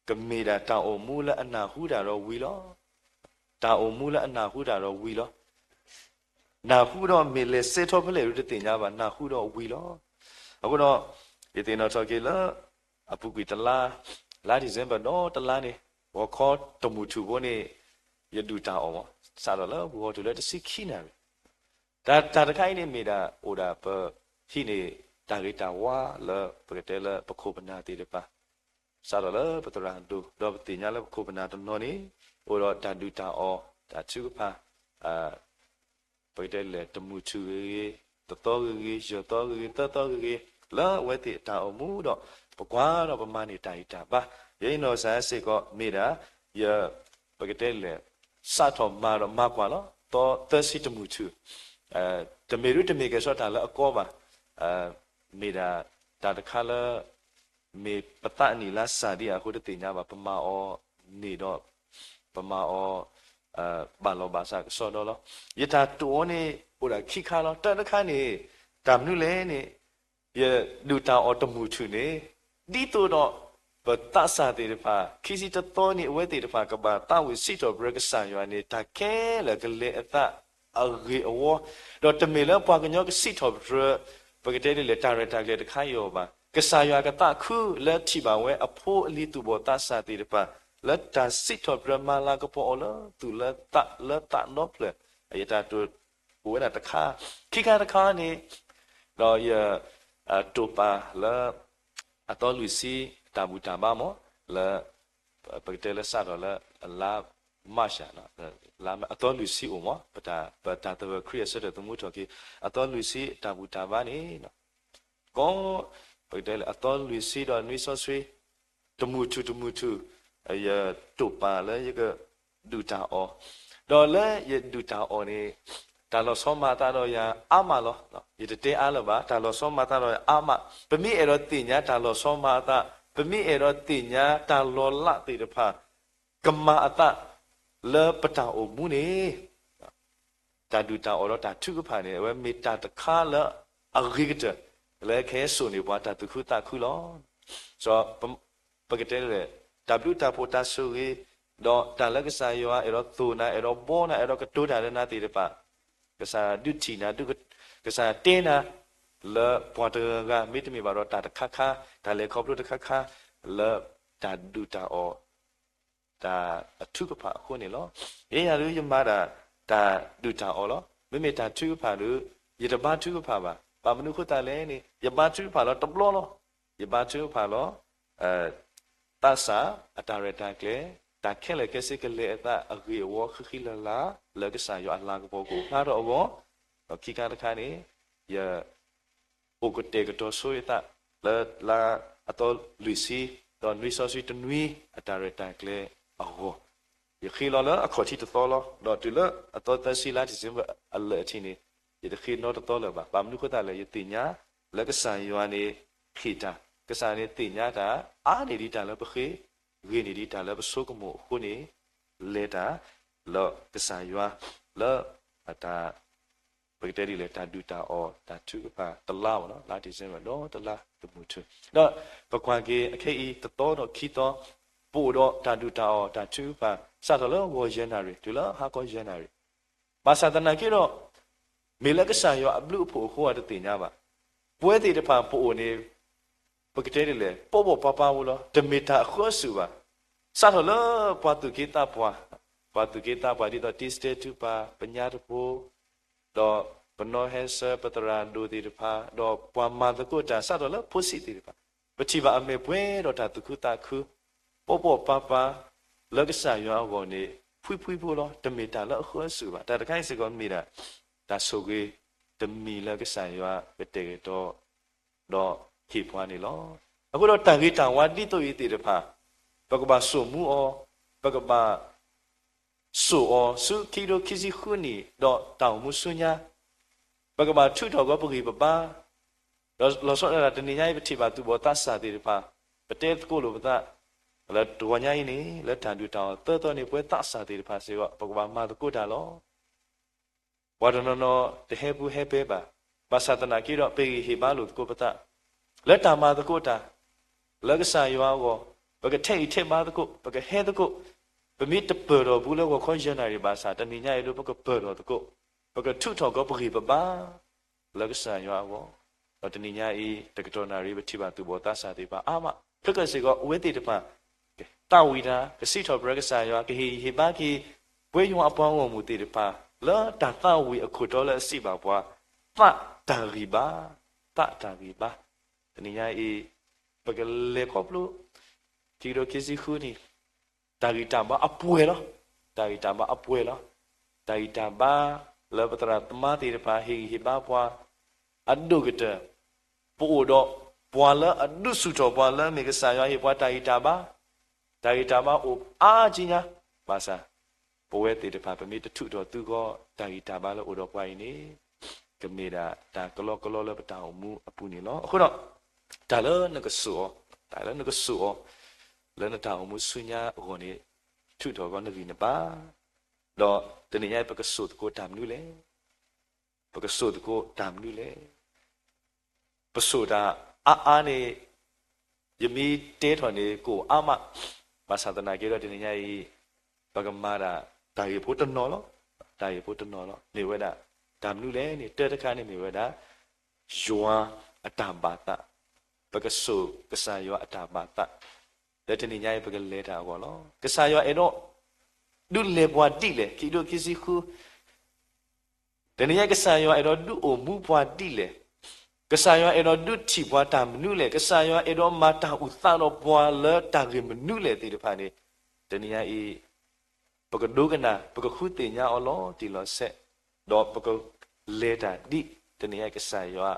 ကမ့ၢ်ဒၣ်တၢ်အိၣ်မူလၢအနၢ်ဟူတၢ်ဒီးဝံၤလီၤ. တၢ်အိၣ်မူလၢအနၢ်ဟူတၢ်ဒီးဝံၤလီၤ. နၢ်ဟူဒီးမ့ၢ်လဲၤစဲထီၣ်ဖဲလဲၣ်ဒုးတသ့ၣ်ညါဘၣ်, နၢ်ဟူဒီးဝံၤလီၤ. အဃိဒီး ယသ့ၣ်နီၣ်ထီၣ်က့ၤလၢ အပူၤကွံာ်တလါ, လါ December ဒီးတလါန့ၣ် ဂီၤခီတမုၢ်ထူၣ်ဖိန့ၣ် ယဒုၣ်တၢ်အီၣ်မး စးထီၣ်လၢပူၤဃီတုၤလၢတဆံခံနၣ်ရံၣ် တၢ် တၢ်တခါအံၤန့ၣ်မ့ၢ်ဒၣ် အိၣ်ဒၣ်ပဟံးန့ၢ်တၢ်ဂ့ၤတၢ်ဝါလၢ ပကတဲလၢပခိၣ်ပနၢ်သ့ၣ်တဖၣ် စးထီၣ်လၢပသရၣ်ဒိၣ် ဒီးပသ့ၣ်ညါလၢပခိၣ်ပနၢ်တနီၤန့ၣ် အိၣ်ဒီးတၢ်ဒုၣ်တၢ်အီၣ် တၢ်ထုကဖၣ် ပကတဲလဲၣ် တမုၢ်ထူၣ်ဂ့ၤဂ့ၤ, တသီဂ့ၤဂ့ၤ, ယဲၢ်သီဂ့ၤဂ့ၤ, သၢသီဂ့ၤဂ့ၤ, လၢအဝဲသ့ၣ်အတၢ်အိၣ်မူဒီး ပကွၢ်ဒီးပမၤန့ၢ်တၢ်ဂံၢ်တၢ်ဘါ. ယနီၢ်ကစၢ်စ့ၢ်ကီးမ့ၢ်ဒၣ် ယ ပကတဲလဲၣ် စးထီၣ်မၤဒီးမၤကွၢ်လီၤ. သီသၢဆံတမုၢ်ထူၣ် တမ့ၢ်ဒုတမ့ၢ်ကဲထီၣ်တၢ်လၢအကီဘၣ်, မ့ၢ်ဒၣ်တၢ်တခါလၢ မ့ၢ်ပသးနံၣ်လါစၢ်ဒံးအဃိတသ့ၣ်ညါဘၣ်, ပမၤအီၤန့ၢ်ဒီး ပမၤအီၤ ဘၣ်လီၤဘၣ်စးကစီဒီလီၤ. ယတၢ်တိာ်အီၤန့ၣ် အိၣ်ဒၣ်ခံခါလီၤ. တၢ်တခါန့ၣ် တၢ်မနုၤလဲၣ်န့ၣ် ယဒုၣ်တၢ်အီၣ်တမုၢ်ထူၣ်န့ၣ် ဒ်သိးဒီး ပသးစၢ်သ့ၣ်တဖၣ် ခံဆံတသီန့ၣ် အဝဲသ့ၣ်တဖၣ်ကဘၣ်သးဝံၣ်စံးထီၣ်ပတြၢၤကစၢ်ယွၤန့ၣ် တၢ်ခဲလၢာ်ကလဲၤအသးအဂ့ၤအဝီ, ဒီးတမ့ၢ်လၢပှၤကညီကစံးထီၣ်ပတြၢၤ ပကတဲဒ်လဲၣ် တၢ်ရဲၣ်တၢ်ကျဲၤတခါအံၤအီၤဘၣ်. ကစၢ်ယွၤကသးခုလၢထံၣ်ဘၣ်ဝဲအဖိအလံၤသူၣ်ဘီၣ်သးစၢ်သ့ၣ်တဖၣ် လၢတၢ်စံးထီၣ်ပတြၢၤမၤလၤကပီၤအီၤလၢသူၣ်လၢသးလၢသးဒီဖျၢၣ်, ယတၢ်တိာ်အိၣ်ဝဲဒၣ်တခါ, ခံခါတခါန့ၣ် ဒီးယ တိာ်ပာ်လၢ အသီလွံၢ်ဆံ တၢ်ဘူၣ်တၢ်ဘါမး လၢ ပကတဲလၢစးထီၣ်လၢ လါ March အသီလွံၢ်ဆံအိၣ်မး ပတၢ်သဝီခရံာ်အဆၢထၢၣ်သမူထီၣ်က့ၤ အသီလွံၢ်ဆံတၢ်ဘူၣ်တၢ်ဘါန့ၣ် ကီ ပကတဲလၢအသီလွံၢ်ဆံဒီးနွံစီဆှံ တမုၢ်ထူၣ်တမုၢ်ထူၣ် ယတိာ်ပာ်လၢယကဒုၣ်တၢ်အီၣ်, ဒီးလၢယဒုၣ်တၢ်အီၣ်န့ၣ် တၢ်လီၤဆီမၤအသးဒီးယၤအါမးလီၤ. ယတတဲအါလၢၤဘၣ်, တၢ်လီၤဆီမၤအသးဒီးယၤအါမး, ပမ့ၢ်အဲၣ်ဒိးသ့ၣ်ညါတၢ်လီၤဆီမၤအသး, ပမ့ၢ်အဲၣ်ဒိးသ့ၣ်ညါတၢ်လီၤလးသ့ၣ်တဖၣ် ကမၤအသးလၢပတၢ်အိၣ်မူန့ၣ် တၢ်ဒုၣ်တၢ်အီၣ်ဒီးတၢ်ထုကဖၣ်န့ၣ် အဝဲမ့ၢ်တၢ်တခါလၢအဂ့ၤကတၢၢ် လၢကဟဲစိာ်န့ၢ်ပှၤတၢ်သူၣ်ခုသးခုလီၤ. ပကတဲလဲၣ် တၢ်ဘျုးတၢ်ဖှိၣ်တၢ်ဆိၣ်ဂ့ၤ ဒီးတၢ်လၢကစၢ်ယွၤအဲၣ်ဒိးသိၣ်နၤ အဲၣ်ဒိးဘှီနၤ အဲၣ်ဒိးကတိၤတၢ်ဒီးနၤသ့ၣ်တဖၣ် ကစၢ်ဒုးထံၣ်နၤ ကစၢ်တဲနၤ လၢပှၤတဂၤဂၤ မ့တမ့ၢ်ဘၣ်ဒီးတၢ်တခါခါ တၢ်လဲၤခီဖျိတခါခါ လၢတၢ်ဒုၣ်တၢ်အီၣ် တၢ်အထုကဖၣ်အဃိန့ၣ်လီၤ. ယဲယၤဒုးယမၤဒၣ်တၢ်ဒုၣ်တၢ်အီၣ်လီၤ. မ့မ့ၢ်တၢ်ထုကဖၣ်ဒီး ယတဘါထုကဖၣ်ဘၣ်. ဘၣ်မနုၤအဃိသတးလဲၣ်န့ၣ် ယဘါထုကဖၣ်လီၤတဘျီလီၤ. ယဘါထုကဖၣ်လီၤ သးစၢ်အတၢ်ရဲၣ်တၢ်ကျဲၤ တၢ်ခဲလၢာ်ခဲဆ့ကလဲၤအသးအဂ့ၢ်အဝီဃံဃံလၤလၤ လၢကစၢ်ယွၤအလၤကပီၤကအိၣ်ဖျါထီၣ်အဂီၢ် ဒီးခံခါတခါန့ၣ် ယ အိၣ်ကတဲာ်ကတီၤဆိယသး လၢလါအသီလွံၢ်ဆံ ဒီးနွံစီဆှံတနွံအတၢ်ရဲၣ်တၢ်ကျဲၤအဂီၢ် ယဃ့လီၤလၢအခီၣ်ထံးတသီလီၤ. ဒီးတုၤလၢအသီသၢဆံလါ December အလၢာ်အထံးန့ၣ် ယတဃ့နီတသီလၢၤဘၣ်. ဘၣ်မနုၤဃိသတးလဲၣ်, ယသ့ၣ်ညါလၢကစၢ်ယွၤန့ၣ် ဟ့ၣ်တၢ်, ကစၢ်န့ၣ်သ့ၣ်ညါတၢ် အါန့ၢ်ဒံးတၢ်လၢပဃ့, ဂ့ၤန့ၢ်ဒံးတၢ်လၢပဆိကမိၣ်အဃိန့ၣ် လဲၤတၢ်လၢကစၢ်ယွၤ လၢအတၢ် ပကတဲဒ်လဲၣ် တၢ်ဒုၣ်တၢ်အီၣ်တၢ်ထုကဖၣ်တလါဘၣ်နီၤ, လါ December ဒီးတလါတမုၢ်ထူၣ်, ဒီးပကွၢ်က့ၤအခဲအံၤတသီဒီးခံသီ, ပအိၣ်ဒီးတၢ်ဒုၣ်တၢ်အီၣ်တၢ်ထုကဖၣ် စးထီၣ်လၢဂီၤယဲၢ်နၣ်ရံၣ် တုၤလၢဟါခီယဲၢ်နၣ်ရံၣ်, ဘၣ်ဆၣ်သနာ်က့ဒီး မ့ၢ်လၢကစၢ်ယွၤအဘျုးအဖှိၣ်အဃိ တသ့ၣ်ညါဘၣ်. ပဝဲသ့ၣ်တဖၣ်ပအိၣ်န့ၣ် ပကတဲဒ်လဲၣ် ပိာ်ပိာ်ပၤပၤဖိလီၤ, တမ့ၢ်တၢ်အဃၢအစုးဘၣ်. စးထီၣ်လၢပှၤသူၣ်က့သးပှၢ်, ပှၤသူၣ်က့သးပှၢ်ဒ်သိး တံၤစတဲထူပၢ်, ပညါတဖိ, ဒီးပနီၢ်ဟဲဆၢ ပသရၣ်ဒိၣ်သ့ၣ်တဖၣ်, ဒီးပှၤမၤသကိးတၢ် စးထီၣ်လၢဖိဆံးသ့ၣ်တဖၣ်, ပထံၣ်ဘၣ်အမဲာ်ပှဲၤဒီးတၢ်သူၣ်ခုသးခု, ပိာ်ပိာ်ပၤပၤ လၢကစၢ်ယွၤအဂီၢ်န့ၣ် ဖှံဖှံဖိလီၤ, တမ့ၢ်တၢ်လၢအဃၢအစုးဘၣ်. တၢ်တခါအံၤစ့ၢ်ကီးမ့ၢ်ဒၣ် တၢ်ဆိၣ်ဂ့ၤတမံၤလၢကစၢ်ယွၤကတဲာ်ကတီၤ ဒီးဟ့ၣ်ပှၤန့ၣ်လီၤ. အဃိဒီးတၢ်ဂ့ၤတၢ်ဝါဒ်သိးအံၤသ့ၣ်တဖၣ်, ပကဘၣ်စိာ်မူအီၤ, ပကဘၣ်စိာ်အီၤဆူခံကထိခံဆံဃုနံၣ် ဒီးတၢ်အိၣ်မူဆူညါ, ပကဘၣ်ထုးထီၣ်ကီပဂံၢ်ပဘါ, ဒီးလီၤဆီဒၣ်တၢ်တနံၤညါအံၤ ပထံၣ်ဘၣ်သူၣ်ဘီၣ်သးစၢ်သ့ၣ်တဖၣ်, ပတဲသကိးလိာ်ပသး, လၢတဂီၤညါအံၤန့ၣ် လၢတၢ်ဒုၣ်တၢ်အီၣ်သၢသီန့ၣ် ပဝဲသးစၢ်သ့ၣ်တဖၣ်စ့ၢ်ကီး ပကဘၣ်မၤသကိးတၢ်လီၤ. ပှၤတနီၤနီၤတဟဲပူၤဟဲဖဲဘၣ်, ဘၣ်ဆၣ်သနာ်က့ဒီး ပဂံၢ်ဟ့ၣ်ဘါလိာ်သကိးပသး, လၢတၢ်မၤသကိးတၢ် လၢကစၢ်ယွၤအဂီၢ်, ပကထဲးအံၤထဲးဘါသကိး, ပကဟဲသကိး, ပမ့ၢ်တပၢၢ်ထီၣ်ဘူးလၢဂီၤခီယဲၢ်နၣ်ရံၣ်ဘၣ်ဆၣ် တနံၤညါအံၤဒိ ပကပၢၢ်ထီၣ်သကိး, ပကထုးထီၣ်ကီပဂံၢ်ပဘါ လၢကစၢ်ယွၤအဂီၢ်, ဒီးတနံၤညါအံၤ တကတီၢ်နၣ်ရံၣ် ပထံၣ်ဘၣ်သူၣ်ဘီၣ်သးစၢ်သ့ၣ်တဖၣ်အါမး, ခဲကစ့ၢ်ကီး အဝဲသ့ၣ်တဖၣ် သးဝံၣ်တၢ်, ကစံးထီၣ်ပတြၢၤကစၢ်ယွၤ, ကဟ့ၣ်ဂံၢ်ဟ့ၣ်ဘါက့ၤ ပဝဲယွၤအပှၤဂီၢ်မုၢ်သ့ၣ်တဖၣ် လၢတၢ်သးဝံၣ်အခိၣ်တီလၢအစံးဘၣ်ပှၤ, သးတၢ်ဂံၢ်ဘါ, သးတၢ်ဂံၢ်ဘါ. တနံၤညါအံၤ ပကလဲၤခီဖျိ ခံကထိခံဆံဃုနံၣ် တၢ်ဂံၢ်တၢ်ဘါအပှဲၤလီၤ. တၢ်ဂံၢ်တၢ်ဘါအပှဲၤလီၤ. တၢ်ဂံၢ်တၢ်ဘါလၢပသရၣ်သမါသ့ၣ်တဖၣ် ဟ့ၣ်ဂံၢ်ဟ့ၣ်ဘါပှၤ အဒိၣ်ကတၢၢ်, ပအိၣ်ဒီးပှၤလၢအဒုးဆူၣ်ထီၣ်ပှၤလၢမ့ၢ်ကစၢ်ယွၤဟ့ၣ်ပှၤတၢ်ဂံၢ်တၢ်ဘါ, တၢ်ဂံၢ်တၢ်ဘါအိၣ်အါကံညါ, ဘၣ်ဆၣ် ပဝဲသ့ၣ်တဖၣ် ပမ့ၢ်တထုးထီၣ်သုဂီၢ် တၢ်ဂံၢ်တၢ်ဘါလၢအိၣ်ဒီးပှၤအံၤန့ၣ် ကမ့ၢ်ဒၣ်တၢ်ကလီကလီလၢပတၢ်အိၣ်မူအပူၤန့ၣ်လီၤ. အဃိဒီး တၢ်လၢနကစိာ်အီၤ, တၢ်လၢနကစိာ်အီၤ လၢနတၢ်အိၣ်မူဆူညါအဂီၢ်န့ၣ် ထုးထီၣ်ကီနဂံၢ်နဘါ, ဒီးတနံၤညါအံၤ ပကစိာ်သကိးတၢ်မနုၤလဲၣ်. ပကစိာ်သကိးတၢ်မနုၤလဲၣ်. ပစိာ်တၢ်အါအါန့ၣ် ယမ့ၢ်တဲထီၣ်န့ၣ် ကအိၣ်အါမး, ဘၣ်ဆၣ်သနာ်က့ဒီး တနံၤညါအံၤ ပကမၤဒၣ်တၢ်ဂ့ၢ်ဖိတနီၤလီၤ. တၢ်ဂ့ၢ်ဖိတနီၤလီၤ. မ့ၢ်ဝဲဒၣ် တၢ်မနုၤလဲၣ်န့ၣ် တၢ်တခါန့ၣ်မ့ၢ်ဝဲဒၣ် ယွၤအတၢ်ဘၣ်သး, ပကစိာ်ကစၢ်ယွၤအတၢ်ဘၣ်သး, လၢတနံၤညါအံၤ ပကလဲၤတၢ်အဂီၢ်လီၤ. ကစၢ်ယွၤအဲၣ်ဒိးဒုးလဲၤပှၤဒ်လဲၣ်, ခံကထိခံဆံဃု တနံၤညါ ကစၢ်ယွၤအဲၣ်ဒိးဒုးအိၣ်မူပှၤဒ်လဲၣ်, ကစၢ်ယွၤအဲၣ်ဒိးဒုးထံၣ်ပှၤတၢ်မနုၤလဲၣ်, ကစၢ်ယွၤအဲၣ်ဒိးမၤတၢ်အုၣ်သးဒီးပှၤလၢတၢ်ဂ့ၢ်မနုၤလဲၣ်သ့ၣ်တဖၣ်န့ၣ် တနံၤညါအံၤ ပကဒိကနၣ်, ပကဃုသ့ၣ်ညါအီၤလီၤတံၢ်လီၤဆဲး, ဒီးပကလဲၤတၢ်ဒ် တနံၤညါကစၢ်ယွၤ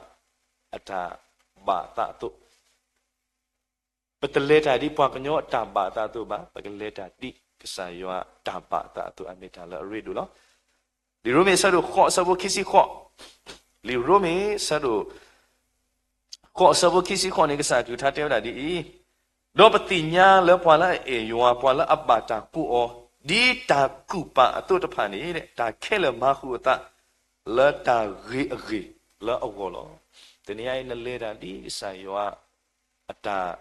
အတၢ်ဘၣ်သးအသိး, ပတလဲၤတၢ်ဒ်ပှၤကညီအတၢ်ဘၣ်သးအသိးဘၣ်, ပကလဲၤတၢ်ဒ်ကစၢ်ယွၤတၢ်ဘၣ်သးအသိး အမ့ၢ်တၢ်လၢအရ့ဒိၣ်လီၤ. လံာ်ရိမ့ၤအဆၢဒိၣ်ဃိး အဆၢဖိခံဆံဃိး, လံာ်ရိမ့ၤအဆၢဒိၣ်ဃိး အဆၢဖိခံဆံဃိးန့ၣ် ကစၢ်အကလုၢ်ကထါတဲဝဲဒၣ်ဒ်အံၤ, ဒီးပသ့ၣ်ညါလၢပှၤလၢအအဲၣ်ယွၤ, ပှၤလၢအဘၣ်တၢ်ကိးအီၤ, ဒ်တၢ်ကူၣ်ပာ်အသိးတဖၣ်န့ၣ် တၢ်ခဲလၢာ်မၤဃုာ်အသး လၢတၢ်ဂ့ၤအဂ့ၢ်လၢအဂီၢ်လီၤ. တနံၤညါအံၤ နလဲၤတၢ်ဒ်ကစၢ်ယွၤအတၢ်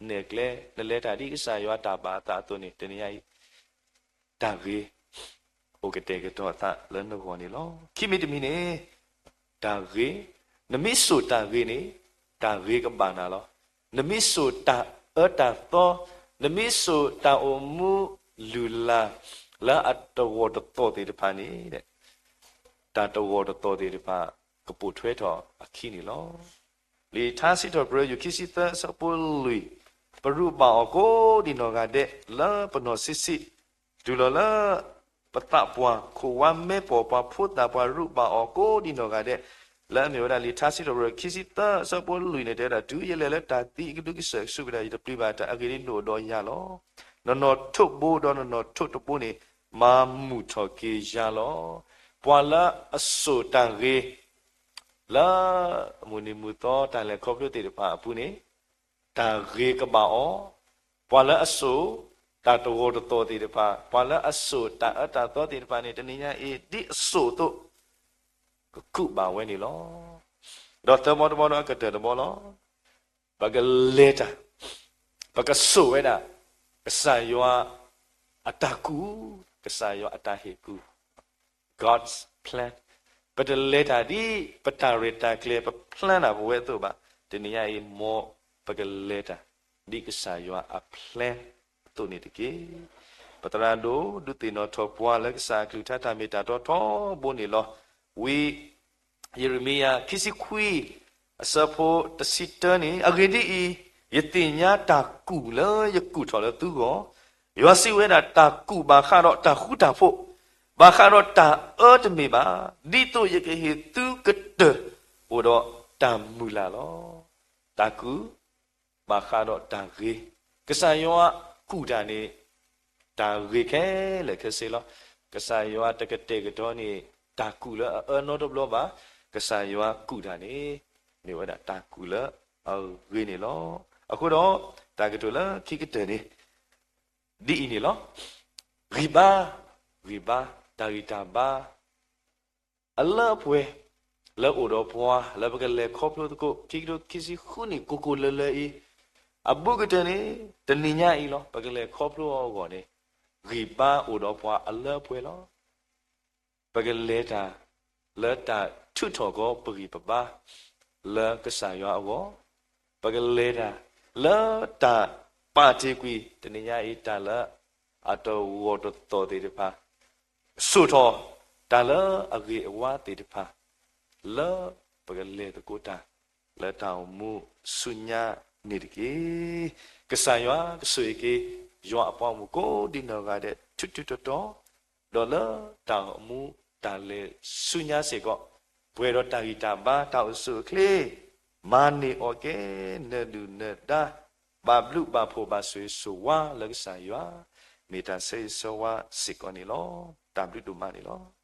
နဲၣ်ကျဲ, နလဲၤတၢ်ဒ်ကစၢ်ယွၤအတၢ်ဘၣ်သးအသိးန့ၣ် တနံၤညါအံၤ တၢ်ဂ့ၤ အိၣ်ကတဲာ်ကတီၤအသးလၢနဂီၢ်န့ၣ်လီၤ. ခံမံၤတမံၤန့ၣ် တၢ်ဂ့ၤ, နမ့ၢ်စိာ်တၢ်ဂ့ၤန့ၣ် တၢ်ဂ့ၤကဘၣ်နၤလီၤ. နမ့ၢ်စိာ်တၢ်အၢတၢ်သီ, နမ့ၢ်စိာ်တၢ်အိၣ်မူလုၢ်လၢ် လၢအတဂီၢ်တသီၣ်သ့ၣ်တဖၣ်န့ၣ် တၢ်တဂီၢ်တသီၣ်သ့ၣ်တဖၣ် ကပိာ်ထွဲထီၣ်အခံန့ၣ်လီၤ. လံာ်ထါစံးထီၣ်ပတြၢၤ ယူၢ်ခံဆံသၢ အဆၢဖိလွံၢ်, ပရူးဘၣ်အီၤကိးဒံးနီၢ်ဂၤဒဲး လၢပနီၢ်ဆံးဆံး, တုၤလီၤလၢပသးပှၢ်, ခိၣ်ဝါမဲပိာ်, ပှၤဖိသၣ်, ပှၤရူးဘၣ်အီၤကိးဒံးနီၢ်ဂၤဒဲး, လၢအမ့ၢ်ဝဲဒၣ်လံာ်ထါစံးထီၣ်ပတြၢၤ ခံဆံသၢ အဆၢဖိလွံၢ်န့ၣ် တဲဝဲဒၣ် တုၤယလဲၤလၢတၢ်သံအကဒုကစၢၢ် ကစူၢ်က့ၤတၢ် ယတပျံၤဘၣ်တၢ်အဂ့ၤဒ်န့ၣ် အိၣ်ဒီးယၤလီၤ. နနီၢ်ထိးဘိဒီးနနီၢ်ထိးတဘိန့ၣ် မၤမုာ်ထီၣ်က့ၤယၤလီၤ. ပှၤလၢအစိာ်တၢ်ဂ့ၤ လၢမုၢ်နံၤမုၢ်သီတၢ်လဲၤခီဖျိသ့ၣ်တဖၣ်အပူၤန့ၣ် တၢ်ဂ့ၤကဘၣ်အီၤ, ပှၤလၢအစိာ်တၢ်တဂီၤတသီၣ်သ့ၣ်တဖၣ်, ပှၤလၢအစိာ်တၢ်အၢတၢ်သီသ့ၣ်တဖၣ်န့ၣ် တနံၤညါအံၤ ဒ်အစိာ်အသိး ကကူးဘၣ်ဝဲန့ၣ်လီၤ. ဒီးသၢဘီတဘီဒီးအကတၢၢ်တဘီလီၤ. ပကလဲၤတၢ်, ပကစိာ်ဝဲဒၣ် ကစၢ်ယွၤအတၢ်ကူၣ်, ကစၢ်ယွၤအတၢ်ဟ့ၣ်ကူၣ် God's plan. ပတလဲၤတၢ်ဒ်ပတၢ်ရဲၣ်တၢ်ကျဲၤ ပ plan တၢ်ပဝဲအသိးဘၣ်. တနံၤညါအံၤ မ်ပကလဲၤတၢ် ဒ်ကစၢ်ယွၤအ plan အသိးန့ၣ်တက့ၢ်. ပသရၣ်ဒိၣ် ဒုးသ့ၣ်နီၣ်ထီၣ်ပှၤလၢကစၢ်အကလုၢ်ကထါတၢ်မ့ၢ်တၢ်တီထီဘိန့ၣ်လီၤ. ဝံ ယံးရမံယၤ ခံဆံခွံ အဆၢဖိတဆံတၢန့ၣ်, အဂ့ၢ်ဒ်အံၤ, ယသ့ၣ်ညါတၢ်ကူၣ်လၢယကူၣ်ထီၣ်လၢသုဂီၢ်, ယွၤစံးဝဲဒၣ်, တၢ်ကူၣ်ဘၣ်ဃးဒီးတၢ်ဃူတၢ်ဖိး, ဘၣ်ဃးဒီးတၢ်အၢတမ့ၢ်ဘၣ်, ဒ်သိးယကဟ့ၣ်သုကတၢၢ်အိၣ်ဒီးတၢ်မုၢ်လၢ်လီၤ. တၢ်ကူၣ် ဘၣ်ဃးဒီးတၢ်ဂ့ၤ, ကစၢ်ယွၤကူၣ်တၢ်န့ၣ် တၢ်ဂ့ၤခဲလၢာ်ခဲဆ့လီၤ. ကစၢ်ယွၤတကတဲာ်ကတီၤန့ၣ် တၢ်ကူၣ်လၢအအၢနီတဘျီဘၣ်, ကစၢ်ယွၤကူၣ်တၢ်န့ၣ် မ့ၢ်ဝဲဒၣ်တၢ်ကူၣ်လၢအဂ့ၤန့ၣ်လီၤ. အဃိဒီး တၢ်ကတိၤလၢခံကတၢၢ်န့ၣ် ဒ်အံၤန့ၣ်လီၤ. ဂံၢ်ဘါ, ဂံၢ်ဘါ, တၢ်ဂံၢ်တၢ်ဘါ အလၢအပှဲၤ လၢအိၣ်ဒီးပှၤ လၢပကလဲၤခီဖျိသကိး ခံကထိခံဆံဃုနံၣ်ကိၢ်ကိၢ်လၢၤလၢၤအံၤ, အဘူးကတၢၢ်န့ၣ် တနံၤညါအံၤလီၤ. ပကလဲၤခီဖျိအဂီၢ်န့ၣ် ဂံၢ်ဘါအိၣ်ဒီးပှၤအလၢအပှဲၤလီၤ. ပကလဲၤတၢ် လၢတၢ်ထုးထီၣ်ကီပဂံၢ်ပဘါ လၢကစၢ်ယွၤအဂီၢ်, ပကလဲၤတၢ် လၢတၢ်ပာ်တ့ၢ်ကွံာ် တနံၤညါအံၤ တၢ်လၢအတဂီၢ်တသီၣ်သ့ၣ်တဖၣ်, စိာ်ထီၣ်တၢ်လၢအဂ့ၤအဝါသ့ၣ်တဖၣ် လၢပကလဲၤသကိးတၢ် လၢတၢ်အိၣ်မူဆူညါန့ၣ်တက့ၢ်. ကစၢ်ယွၤကဆိၣ်ဂ့ၤက့ၤ ယွၤအပှၤဂီၢ်မုၢ်ကိးဒံနီၢ်ဂၤဒဲး ထူးထူးတီၤတီၤ, ဒီးလၢတၢ်အိၣ်မူတၢ်လဲၤဆူညါစ့ၢ်ကီး, ပှဲၤဒီးတၢ်ဂံၢ်တၢ်ဘါ တၢ်အိၣ်ဆူၣ်အိၣ်ချ့, မၤန့ၢ်အီၣ်ကဲ နၢၤဒုၣ်နၢၤဒါ, ဘၣ်ဘျုးဘၣ်ဖှိၣ်ဘၣ်ဆိၣ်ဂ့ၤဆိၣ်ဝါလၢကစၢ်ယွၤ, မ့ၢ်တၢ်ဆၢဂ့ၤဆၢဝါစ့ၢ်ကီးန့ၣ်လီၤ. တၢ်ဘျုးဒိၣ်မးန့ၣ်လီၤ.